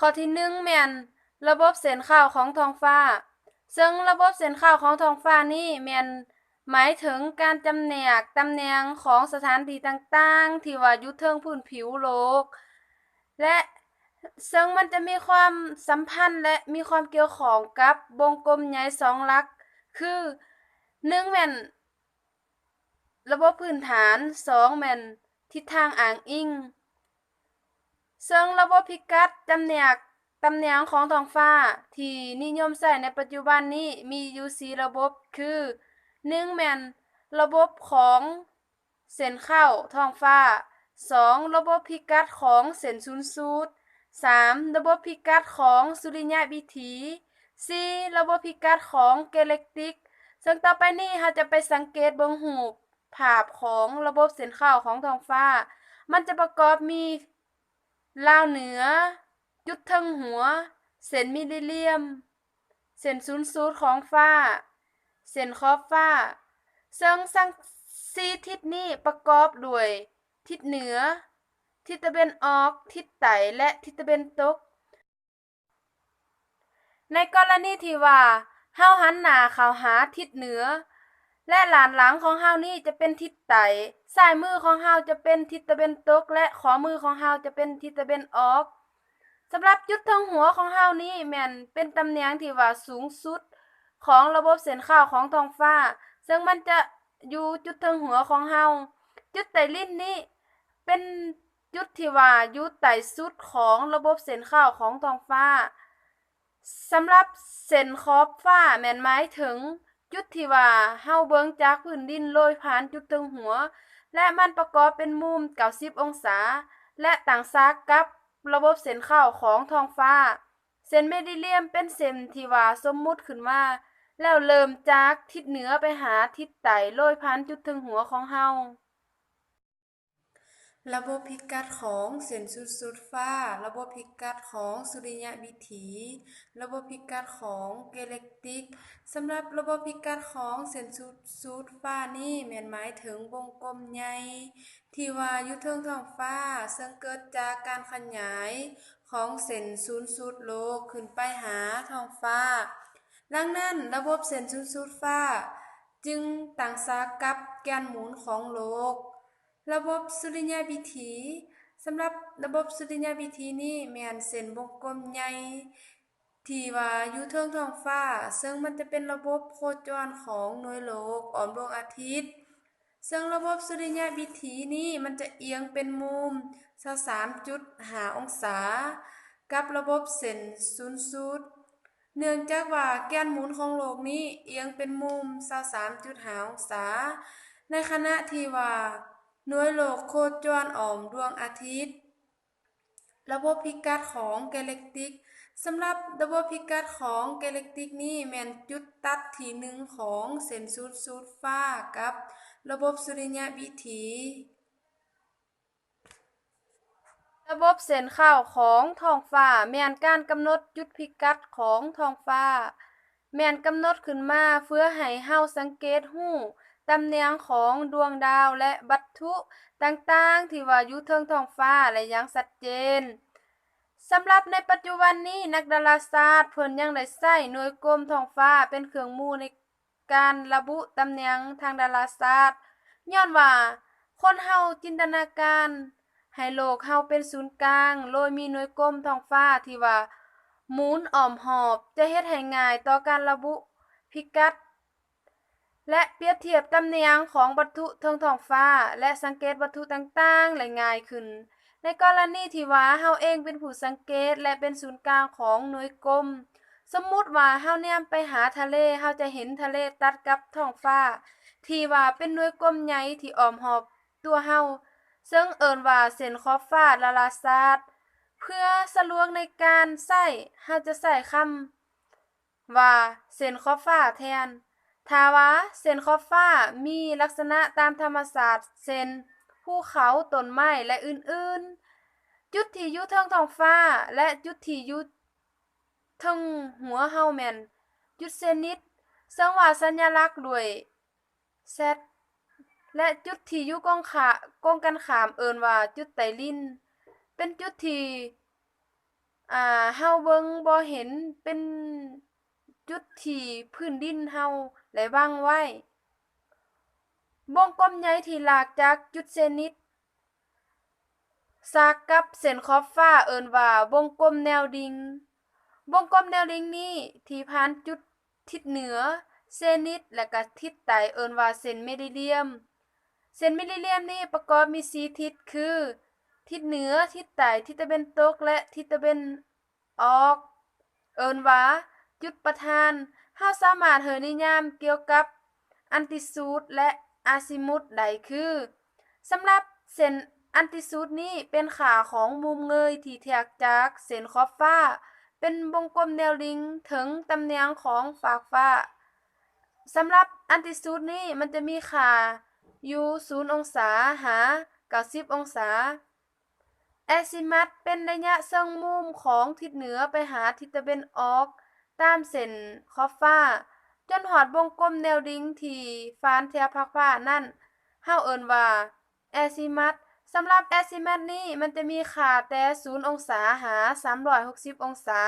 ຂໍ້ທີໜຶ່ງແມ່ນລະບົບເສັ້ນຂາວຂອງທ້ອງຟ້າ, ເຊິ່ງລະບົບເສັ້ນຂາວຂອງທ້ອງຟ້ານີ້ແມ່ນໝາຍເຖິງການຈຳແນກຕຳແໜ່ງຂອງສະຖານທີ່ຕ່າງໆທີ່ວ່າຢູ່ເທິງພື້ນຜິວໂລກ ແລະ ເຊິ່ງມັນຈະມີຄວາມສຳພັນ ແລະ ມີຄວາມກ່ຽວຂ້ອງກັບວົງກົມໃຫຍ່ສອງຫຼັກ ຄື ໜຶ່ງແມ່ນ ລະບົບພື້ນຖານ, ສອງແມ່ນທິດທາງອ້າງອີງ. ເຊິ່ງລະບົບພິກັດຈຳແນກຕຳແໜ່ງຂອງທ້ອງຟ້າທີ່ນິຍົມໃຊ້ໃນປັດຈຸບັນນີ້ມີຢູ່ສີ່ລະບົບ ຄື ໜຶ່ງແມ່ນລະບົບຂອງເສັ້ນຂາວທ້ອງຟ້າ, ສອງລະບົບພິກັດຂອງເສັ້ນສູນສູດ, ສາມລະບົບພິກັດຂອງສຸລິຍະວິຖີ, ສີ່ລະບົບພິກັດຂອງເກເລັກຕິກ. ເຊິ່ງຕໍ່ໄປນີ້ເຮົາຈະໄປສັງເກດເບິ່ງຮູບພາບຂອງລະບົບເສັ້ນຂາວຂອງທ້ອງຟ້າ. ມັນຈະປະກອບມີລາວເໜືອ, ຈຸດເທິງຫົວ, ເສັ້ນເມຣິດຽມ, ເສັ້ນສູນສູດຂອງຟ້າ, ເສັ້ນຂອບຟ້າ. ເຊິ່ງທັງສີ່ທິດນີ້ປະກອບດ້ວຍທິດເໜືອ, ທິດຕາເວັນອອກ, ທິດໃຕ້ ແລະ ທິດຕາເວັນຕົກ. ໃນກໍລະນີທີ່ວ່າເຮົາຫັນໜ້າເຂົ້າຫາທິດເໜືອ ແລະ ດ້ານຫຼັງຂອງເຮົານີ້ຈະເປັນທິດໃຕ້, ຊ້າຍມືຂອງເຮົາຈະເປັນທິດຕາເວັນຕົກ ແລະ ຂວາມືຂອງເຮົາຈະເປັນທິດຕາເວັນອອກ. ສຳລັບຈຸດເທິງຫົວຂອງເຮົານີ້ແມ່ນເປັນຕຳແໜ່ງທີ່ວ່າສູງສຸດຂອງລະບົບເສັ້ນຂາວຂອງທ້ອງຟ້າ, ເຊິ່ງມັນຈະຢູ່ຈຸດເທິງຫົວຂອງເຮົາ. ຈຸດໃຕ້ລິ້ນນີ້ ເປັນຈຸດທີ່ວ່າຢູ່ໃຕ້ສຸດຂອງລະບົບເສັ້ນຂາວຂອງທ້ອງຟ້າ. ສຳລັບເສັ້ນຂອບຟ້າແມ່ນໝາຍເຖິງຈຸດທີ່ວ່າເຮົາເບິ່ງຈາກພື້ນດິນໂລຍຜ່ານຈຸດເທິງຫົວ ແລະ ມັນປະກອບເປັນມຸມເກົ້າສິບອົງສາ ແລະ ຕັ້ງສາກກັບລະບົບເສັ້ນຂາວຂອງທ້ອງຟ້າ. ເສັ້ນເມຣິດຽມເປັນເສັ້ນທີ່ວ່າສົມມຸດຂຶ້ນມາ ແລ້ວເລີ່ມຈາກທິດເໜືອໄປຫາທິດໃຕ້ ໂລຍຜ່ານຈຸດເທິງຫົວຂອງເຮົາ. ລະບົບພິກັດຂອງເສັ້ນສູນສູດຟ້າ, ລະບົບພິກັດຂອງສຸລິຍະວິຖີ, ລະບົບພິກັດຂອງເກເລັກຕິກ. ສຳລັບລະບົບພິກັດຂອງເສັ້ນສູນສູດຟ້ານີ້ແມ່ນໝາຍເຖິງວົງກົມໃຫຍ່ທີ່ວ່າຢູ່ເທິງທ້ອງຟ້າ, ເຊິ່ງເກີດຈາກການຂະຫຍາຍຂອງເສັ້ນສູນສູດໂລກຂຶ້ນໄປຫາທ້ອງຟ້າ. ດັ່ງນັ້ນ, ລະບົບເສັ້ນສູນສູດຟ້າຈຶ່ງຕັ້ງສາກັບແກນໝູນຂອງໂລກ. ລະບົບສຸລິຍະວິຖີ. ສຳລັບລະບົບສຸລິຍະວິຖີນີ້ແມ່ນເສັ້ນວົງກົມໃຫຍ່ທີ່ວ່າຢູ່ເທິງທ້ອງຟ້າ, ເຊິ່ງມັນຈະເປັນລະບົບໂຄຈອນຂອງໜ່ວຍໂລກອ້ອມດວງອາທິດ. ເຊິ່ງລະບົບສຸລິຍະວິຖີນີ້ມັນຈະອຽງເປັນມຸມຊາວສາມຈຸດຫ້າອົງສາກັບລະບົບເສັ້ນສູນສູດ. ເນື່ອງຈາກວ່າແກນໝູນຂອງໂລກນີ້ອຽງເປັນມຸມຊາວສາມຈຸດຫ້າອົງສາ, ໃນຂະນະທີ່ວ່າໜ່ວຍໂລກໂຄຈອນອ້ອມດວງອາທິດ. ລະບົບພິກັດຂອງເກເລັກຕິກ. ສຳລັບລະບົບພິກັດຂອງເກເລັກຕິກນີ້ແມ່ນຈຸດຕັດທີໜຶ່ງຂອງເສັ້ນສູນສູດຟ້າກັບລະບົບສຸລິຍະວິຖີ. ລະບົບເສັ້ນຂາວຂອງທ້ອງຟ້າແມ່ນການກຳນົດຈຸດພິກັດຂອງທ້ອງຟ້າ, ແມ່ນກຳນົດຂຶ້ນມາເພື່ອໃຫ້ເຮົາສັງເກດຮູ້ຕຳແໜ່ງຂອງດວງດາວ ແລະ ວັດຖຸຕ່າງໆທີ່ວ່າຢູ່ເທິງທ້ອງຟ້າໄດ້ຢ່າງຊັດເຈນ. ສຳລັບໃນປັດຈຸບັນນີ້, ນັກດາລາສາດເພິ່ນຍັງໄດ້ໃຊ້ໜ່ວຍກົມທ້ອງຟ້າເປັນເຄື່ອງມືໃນ ການລະບຸຕຳແໜ່ງທາງດາລາສາດ, ຍ້ອນວ່າຄົນເຮົາຈິນຕະນາການໃຫ້ໂລກເຮົາເປັນສູນກາງ, ໂດຍມີໜ່ວຍກົມທ້ອງຟ້າທີ່ວ່າໝູນອ້ອມຮອບ ຈະເຮັດໃຫ້ງ່າຍຕໍ່ການລະບຸພິກັດ ແລະ ປຽບທຽບຕຳແໜ່ງຂອງວັດຖຸເທິງທ້ອງຟ້າ ແລະ ສັງເກດວັດຖຸຕ່າງໆໄດ້ງ່າຍຂຶ້ນ. ໃນກໍລະນີທີ່ວ່າເຮົາເອງເປັນຜູ້ສັງເກດ ແລະ ເປັນສູນກາງຂອງໜ່ວຍກົມ, ສົມມຸດວ່າເຮົາແນມໄປຫາທະເລ, ເຮົາຈະເຫັນທະເລຕັດກັບທ້ອງຟ້າ ທີ່ວ່າເປັນໜ່ວຍກົມໃຫຍ່ທີ່ອ້ອມຮອບຕົວເຮົາ, ເຊິ່ງເອີ້ນວ່າເສັ້ນຂອບຟ້າດາລາສາດ. ເພື່ອສະດວກໃນການໃຊ້, ເຮົາຈະໃຊ້ຄຳ ວ່າເສັ້ນຂອບຟ້າແທນ. ຖ້າວ່າເສັ້ນຂອບຟ້າມີລັກສະນະຕາມທຳມະຊາດ ເຊັ່ນ ພູເຂົາ, ຕົ້ນໄມ້ ແລະ ອື່ນໆ, ຈຸດທີ່ຢູ່ເທິງທ້ອງຟ້າ ແລະ ຈຸດທີ່ຢູ່ເທິງຫົວເຮົາແມ່ນຈຸດເຊນິດ, ເຊິ່ງວ່າສັນຍາລັກດ້ວຍ ແຊັດ ແລະ ຈຸດທີ່ຢູ່ກົງຂະ ກົງກັນຂ້າມເອີ້ນວ່າຈຸດໃຕ້ດິນ, ເປັນຈຸດທີ່ ອາ ເຮົາເບິ່ງບໍ່ເຫັນ ເປັນຈຸດທີ່ພື້ນດິນເຮົາໄດ້ວາງໄວ້. ວົງກົມໃຫຍ່ທີ່ລາກຈາກຈຸດເຊນິດສາກກັບເສັ້ນຂອບຟ້າເອີ້ນວ່າວົງກົມແນວດິງ. ວົງກົມແນວດິງນີ້ທີ່ຜ່ານຈຸດທິດເໜືອ, ເຊນິດ ແລະກະທິດໃຕ້ເອີ້ນວ່າເສັ້ນເມຣິດຽມ. ເສັ້ນເມຣິດຽມນີ້ປະກອບມີສີ່ທິດຄື ທິດເໜືອ, ທິດໃຕ້, ທິດຕາເວັນຕົກ ແລະ ທິດຕາເວັນອອກ ເອີ້ນວ່າຈຸດປະທານ. ເຮົາສາມາດເຮີນິຍາມກ່ຽວກັບອັນຕິຊູດ ແລະ ອາຊີມຸດໄດ້ຄື ສຳລັບເສັ້ນອັນຕິຊູດນີ້ເປັນຄ່າຂອງມຸມເງີຍທີ່ແທກຈາກເສັ້ນຂອບຟ້າ ເປັນວົງກົມແນວດິງເຖິງຕຳແໜ່ງຂອງຟາກຟ້າ. ສຳລັບອັນຕິຊູດນີ້ມັນຈະມີຄ່າຢູ່ສູນອົງສາຫາເກົ້າສິບອົງສາ. ແອຊີມັດເປັນໄລຍະເຊີງມຸມຂອງທິດເໜືອໄປຫາທິດຕາເວັນອອກຕາມເສັ້ນຂອບຟ້າ ຈົນຮອດວົງກົມແນວດິງທີ່ຟານແຖວຟາກຟ້ານັ້ນ ເຮົາເອີ້ນວ່າແອຊີມັດ. ສຳລັບແອຊີມັດນີ້ມັນຈະມີຄ່າແຕ່ສູນອົງສາຫາສາມຮ້ອຍຫົກສິບອົງສາ.